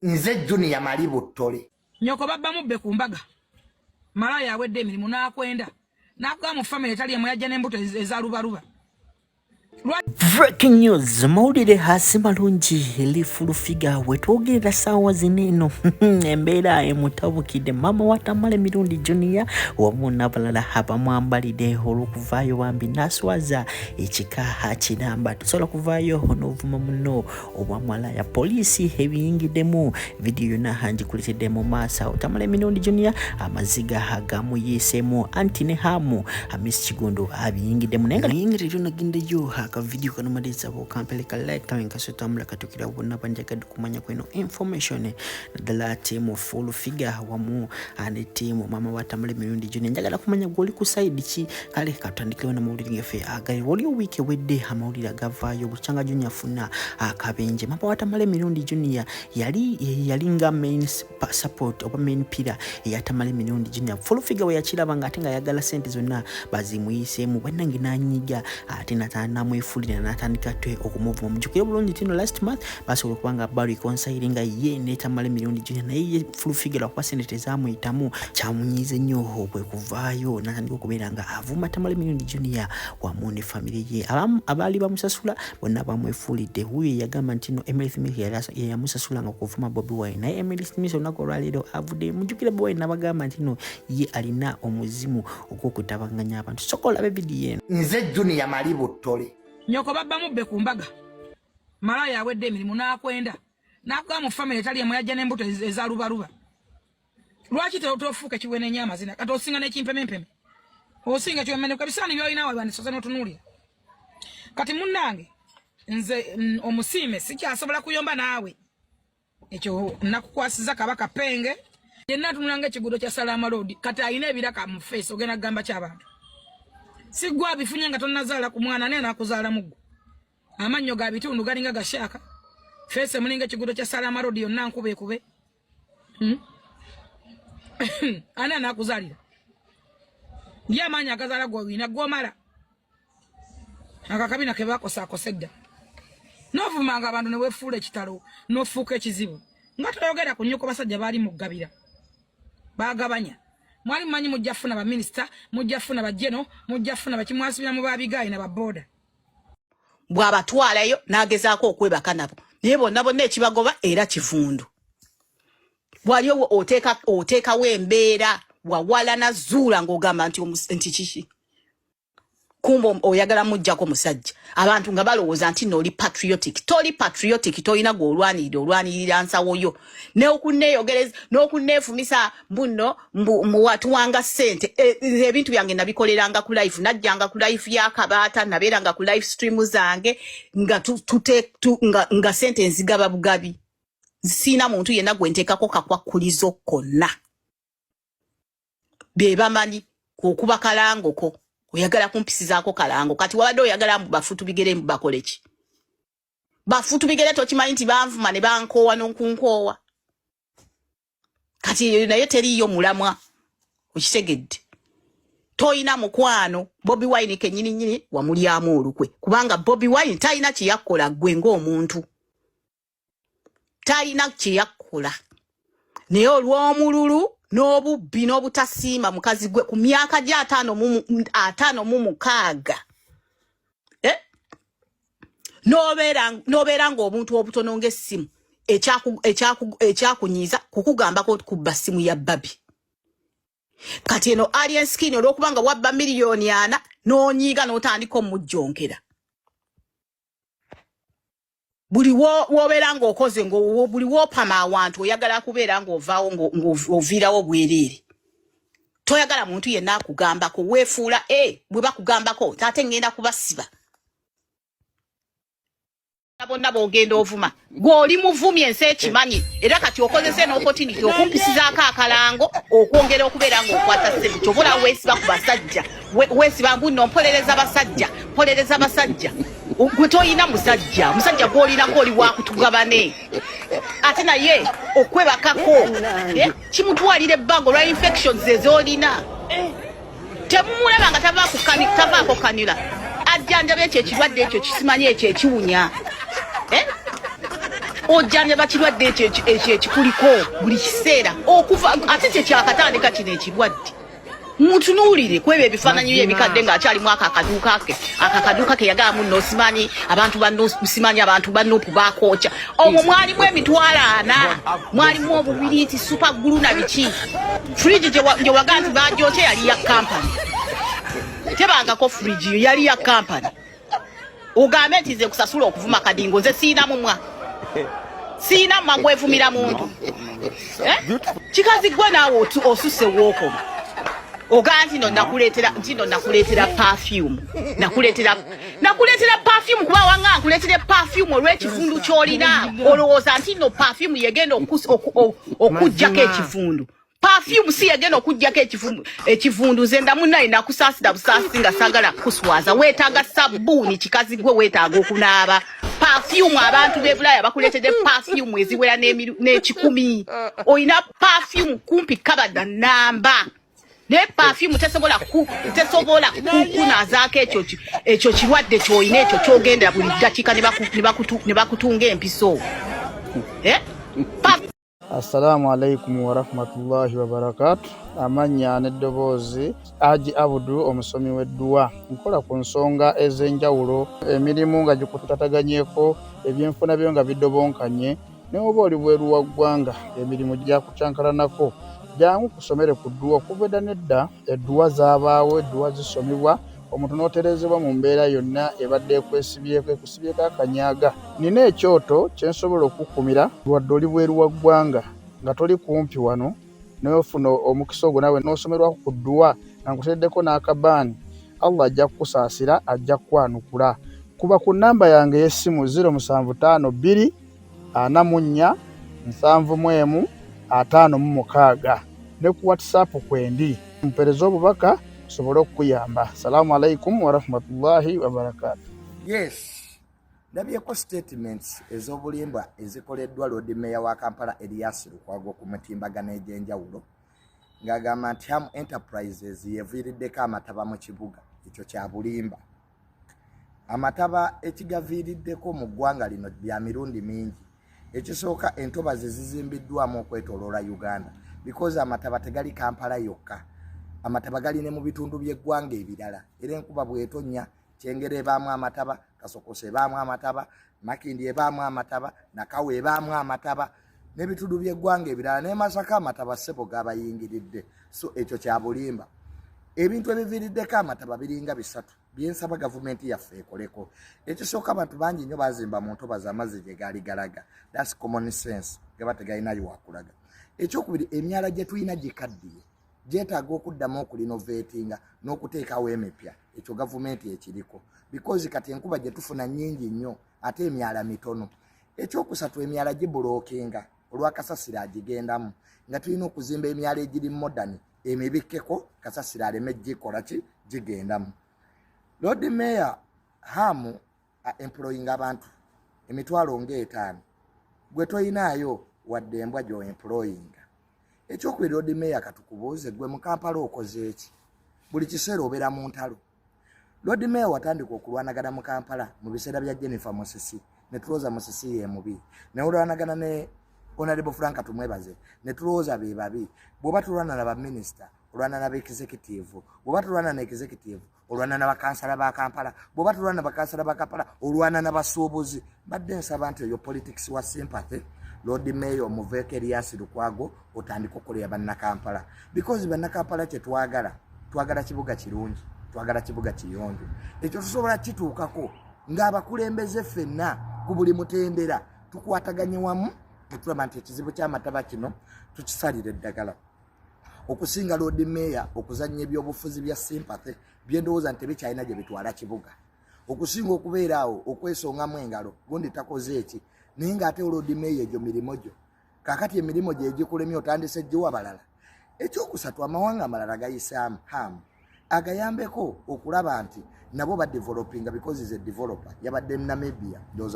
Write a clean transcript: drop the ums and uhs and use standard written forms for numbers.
Nze Junior Mali Buttole. Nyoko babba mubbe ku mbaga. Malaya awedde emirimu n'akwenda. N'akugamba mu famire etali emu yajja n'embuto eza lubaluba. Breaking news, mawulire hasi malungi eri full figure wetwogerera saawa zino eno embeera emutabukidde maama wa Tamale Mirundi Junior wamu n'abalala abamwambalidde olw'okuvaayo bambi n'aswaza ekika kiramba. Tusobola kuvaayo n'ovuma munno obwamwalaya. Poliisi ebiyingiddemu, vidiyo yonna ngikuletedde mu maaso awo. Tamale Mirundi Junior amaziga gamuyiiseemu anti ne Hamu Hamis Kigundu abiyingiddemu, naye nga yingira eryo nagendeyo akavidiyo kano maliriza bwokampeleka like kawe nkasotambula katukira bonna banjagadde okumanya kweno information, naddala tiimu full figure wamu ne tiimu maama wa Tamale Mirundi Junior. Njagala kumanya gwoli ku side ki. Kale katutandikirewo namawulire gaffe agali waliwo wiiki ewedde, amawulire agavaayo bukyanga Junior afuna akabenje. Maama wa Tamale Mirundi Junior yali yalinga main support oba main pillar eya Tamale Mirundi Junior. Full figure we yakiraba nga ate nga ayagala sente zonna bazimuyiseemu, bannange n'anyiga ate namwefulira n'atandika te okumuvuma. Mujjukire bulungi tino last month basobola okuba nga bareconcile nga ye ne Tamale Mirundi Junior, naye ye full figure lwakuba sente tezamuyitamu kyamunyiize nnyo, bwe kuvaayo n'atandika okubeera nga avuma Tamale Mirundi Junior wamu ne famire ye. Abaali bamusasula bonna bamwefuulidde. Wuyo yagamba nti no Emily Smith yeyamusasula nga okuvuma Bobi Wine, naye Emily Smith olunaku olwaleero avudde. Mujjukire Bobi Wine nabagamba nti no ye alina omuzimu ogw'okutabanganya abantu. Soka olabe vidiyo eno. Nze Junior Mali Buttole. Nyoko babba mubbe ku mbaga. Malaya awedde emirimu n'akwenda. N'akugamba mu famire etali emu yajja n'embuto eza lubaluba. Lwaki tofuuka ekiwenenya amazina? Kati osinga n'ekimpemempeme. Osinga ekiwemene ebisaani by'olina wawe bandisoose n'otunuulira. Kati munnange nze omusiime sikyasobola kuyomba naawe. Ekyo nakukwasiza Kabaka Penge. Yenna atunula ng'ekiguudo kya Salaama Road. Kati alina ebiraka mu face, ogenda kugamba ki abantu? Si ggwe abifunye nga tonnazaala ku mwana, ani anaakuzaala mu ggwe? Amannyo ga bitundu galinga gashaaka. Face mulinga ekiguudo kya Salaama Road yonna nkuba ekube. Ani anaakuzaalira? Ye amaanyi agazaala gwe olina gw'omala. Akakabina ke bakosaakose dda. N'ovumanga abantu ne weefuula ekitalo n'ofuuka ekizibu. Nga toyogera ku nnyoko basajja baali mu ggabira. Baagabanya. Mwali mumanyi mujja kufuna baminisita, mujja kufuna bajeno, mujja kufuna bakimwasibira mu baabigaayi na babooda. Bw'abatwalayo n'agezaako okwebaka nabo, naye bonna bonna ekibagoba era kivundu. Bwali oteekawo embeera wawala nazuula ng'ogamba nti nti kiki kumba oyagala mujjako musajja, abantu nga balowooza nti nno oli patriotic. Toli patriotic, tolina gw'olwanirira, olwanirira nsawo yo n'okunneeyogereza n'okunneefumisa mbu nno mbu watuwanga ssente. Ebintu byange nabikoleranga ku live, najjanga ku live y'akabaata, nabeeranga ku live stream zange nga, tu, tute, tu, nga, nga ssente nzigaba bugabi. Siina muntu yenna gwe nteekako kakwakkulizo konna. Be bamanyi okuba kalangoko, oyagala kumpisizaako kalango. Kati wabadde oyagala mbu bafutu bigere, mbu bakole ki? Bafutu bigere tokimanyi nti banvuma ne bankoowa n'okunkoowa. Kati eyo naye teriiyo mulamwa, okitegedde? Toyina mukwano. Bobi Wine kennyini nnyini wamulyamu olukwe, kubanga Bobi Wine talina kyeyakkola ggwe ng'omuntu, talina kyeyakkola, naye olw'omululu n'obubbi n'obutasiima mukazi gwe ku myaka gye 56, eh? N'obeera ng'obuntu obutono ng'essimu ekyakunyiiza kukugambako kubba ssimu ya babi. Kati eno Alien Skin, olw'okuba nga wabba miliyoni 4 n'onyiiga n'otandika omujjonkera buli w'obeera ng'okoze buli w'opama awantu oyagala kubeera ng'ovaawo ng'oviirawo bwereere. Toyagala muntu yenna akugambako, weefuula e bwe bakugambako ate ŋŋenda kubasiba bonna b'ogenda ovuma. Gw'oli muvumi, ensi ekimanyi, era kati okozesa n'opportunity okumpisizaako akalango okwongera okubeera ng'okwata ssente. Kyova olaba weesiba ku basajja, weesiba mbu nno mpolereza basajja, mpolereza basajja. Gwe toyina musajja, omusajja gw'olinako oli wakutugabane, ate naye okwebakako kimutwalira ebbanga olwa infections ez'olina. Temumulaba nga tavaako cannula, ajjanjaba ekyo ekirwadde ekyo kisimanyi ekyo ekiwunya, eh? Ojjanjaba kirwadde ekyo ekyo ekikuliko buli kiseera okuva ate kyekyakatandika kino ekirwadde. Mutunuulire ku ebyo ebifaananyi bye ebikadde ng'akyalimu ako akaduuka ke, ako akaduuka ke yagamba munno simanyi abantu ba simanyi abantu ba Nup bakookya. Omwo mwalimu 400,000, mwalimu obubiriiti, super glue na biki. Fridge gye wagaa nti bagyokya yali ya kampani, tebangako fridge yo yali ya kampani. Ogambe nti nze nkusasula okuvuma Kadingo, nze siina mumwa, siina mumwa gwevumira muntu. Kikazi gwe naawe osusse wookoma. Ogaa nti no nakuleetera, nti no nakuleetera perfume, nakuleetera perfume kuba wanga nkuleetera perfume olw'ekivundu ky'olina. Olowooza nti no perfume yegenda okuggyako ekivundu. Perfume si yegenda okuggyako ekivundu. Nze ndamunaye nakusaasira busaasi nga saagala kuswaza. Weetaaga sabbuuni kikazi gwe, weetaaga okunaaba. Perfume abantu b'e Bulaaya bakuleetedde perfume eziwera n'ekikumi. Olina perfume kumpi kabada namba, naye perfume tesobola kukunaazaako ekyo kirwadde ky'olina, ekyo ky'ogenda buli ddakiika ne bakutunga empiso. Assalamu alaikum warahmatullahi wabarakatu. Amannya n'eddoboozi Haji Abudu, omusomi w'edduwa. Nkola ku nsonga ez'enjawulo, emirimu nga gikutataganyeko, ebyenfuna byo nga bidobonkanye, ne oba oli bweru wa ggwanga emirimu gyakukyankalanako, jangu kusomere ku dduwa. Okuva edda n'edda edduwa zaabaawo, edduwa zisomebwa omuntu n'otereezebwa mu mbeera yonna ebadde ekwesibyeko, ekusibyeko akanyaga. Nina ekyoto kye nsobola okukukumira wadde oli bweru wa ggwanga nga toli kumpi wano, n'ofuna omukisa ogwo naawe n'osomerwako ku dduwa nga nkuteereddeko n'akabaani. Allah ajja kukusaasira, ajja kukwanukula. Kuba ku nnamba yange ey'essimu 0752 44 71 56 ne ku WhatsApp kwendi, mpeereze obubaka nsobole okukuyamba. Salaamu alaikum warahmatullahi wabarakatu. Yes, ndabyeko statements ez'obulimba ezikoleddwa Lord Mayor wa Kampala Erias Lukwago ku mutimbagano egy'enjawulo, ng'agamba nti Ham Enterprises yeviiriddeko amataba mu kibuga. Ekyo kya bulimba. Amataba ekigaviiriddeko mu ggwanga lino bya mirundi mingi. Ekisooka, entobazi zizimbiddwamu okwetooloola Uganda, because amataba tegali Kampala yokka, amataba gali ne mu bitundu by'eggwanga ebirala. Era enkuba bw'etonnya, Kyengera ebaamu amataba, Kasokoso ebaamu amataba, Makindi ebaamu amataba, Nakawa ebaamu amataba, n'ebitundu by'eggwanga ebirala, ne Masaka amataba ssebo gabayingiridde. So ekyo kya bulimba. Ebintu ebiviiriddeko amataba biringa bisatu byensaba gavumenti yaffe ekoleko. Ekisooka, abantu bangi nnyo bazimba mu ntobazi amazzi gye gaali galaga. That's common sense, gaba tegalina wakulaga. Ekyokubiri, emyala gye tulina gikaddiye, gyetaaga okuddamu okurenovatinga n'okuteekawo emipya. Ekyo gavumenti ekiriko, because kati enkuba gye tufuna nnyingi nnyo ate emyala mitono. Ekyokusatu, emyala giblockinga olwakasasiro agigendamu, nga tulina okuzimba emyala egiri modern emibikkeko kasasiro aleme gikola ki gigendamu. Lord Mayor, Hamu employing abantu 500,000, gwe toyinaayo wadde embwa gy'oemployinga. Ekyokubiri, Lord Mayor, katukubuuze, gwe mu Kampala okoze eki? Buli kiseera obeera mu ntalo. Lord Mayor, watandika okulwanagana mu Kampala mu biseera bya Jennifer Musisi, ne tulowooza Musisi ye mubi, ne olwanagana ne Honorable Frank Tumwebaze, ne tulowooza be babi. Bw'oba tulwana na baminisita, olwana na executive. Bw'oba tulwana na executive, olwana na bakansala ba Kampala. Bw'oba tulwana na bakansala ba Kampala, olwana na basuubuzi. Mbadde nsaba nti oyo politics wa sympathy, Lord Mayor, omuveeko Erias Lukwago, otandike okukolera bannakampala, because bannakampala kyetwagala, twagala kibuga kirungi, twagala kibuga kiyonjo. Ekyo tusobola kituukako ng'abakulembeze ffenna ku buli mutendera tukwataganye wamu, tetulaba nti ekizibu ky'amataba kino tukisalira eddagala, okusinga Lord Mayor okuzannya ebyobufuzi bya sympathy byendowooza nti tebikyalina gye bitwala kibuga, okusinga okubeera awo okwesongamu engalo, gundi takoze eki, naye ng'ate Lord Mayor egyo mirimu gyo. Kakati emirimu gye egikulemye otandise giwa balala. Ekyokusatu, amawanga amalala gayisaamu Hamu agayambeko okulaba nti nabo badevelopinga, because is a developer. Yabadde Namibia, ndowooza.